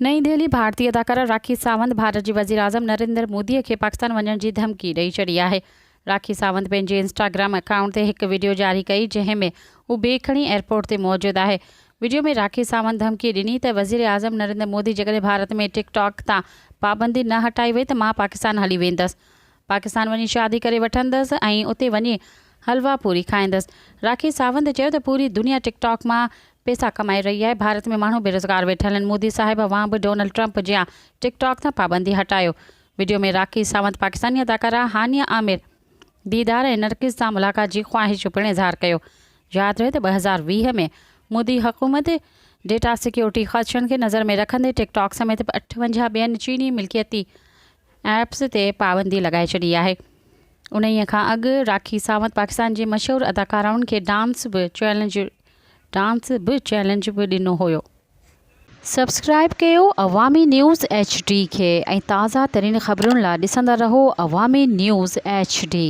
نئين دهلي، ڀارتي اداڪارا راکي ساونت ڀارت جي وزيراعظم نريندر مودي کي پاڪستان وڃڻ جي ڌمڪي ڏئي ڇڏي آهي. راکي ساونت پنهنجي انسٽاگرام اڪائونٽ تي هڪ وڊيو جاري ڪئي جنهن ۾ هو بيگ کڻي ايئرپورٽ تي موجود آهي. وڊيو ۾ راکي ساونت ڌمڪي ڏني ته وزيراعظم نريندر مودي جيڪڏهن ڀارت ۾ ٽڪ ٽاڪ تان پابندي نه هٽائي وئي ته مان پاڪستان هلي ويندس. پاڪستان وڃي شادي ڪري وٺندس ۽ اتي وڃي حلوا پوري کائيندس. راکي ساونت چيو ته پوري دنيا ٽڪ ٽاڪ مان پيسا ڪمائي رهي آهي، ڀارت ۾ ماڻهو بيروزگار ويٺل آهن، مودي صاحب اوهان به ڊونلڊ ٽرمپ جيان ٽڪ ٽاڪ تان پابندي هٽايو. وڊيو ۾ راکي ساونت پاڪستاني اداڪارا هانيه عامر ديدار ۽ نرگس سان ملاقات جي خواهش جو پڻ اظهار ڪيو. ياد رهي ته 2020 ۾ مودي حڪومت ڊيٽا سيڪيورٽي خدشن کي نظر ۾ رکندي ٽڪ ٽاڪ سميت 58 ٻين چيني ملڪيتي ايپس تي پابندي لڳائي ڇڏي آهي. انهيء کان اڳ راکي ساونت پاڪستان جي مشهور اداڪارائن کي ڊانس به چئلينج ڊانس به چئلينج به ڏنو هيو. سبسڪرائيب ڪيو عوامي نيوز ايڇ ڊي کي ۽ تازه ترين خبرن لا ڏسندا رهو عوامي نيوز ايڇ ڊي.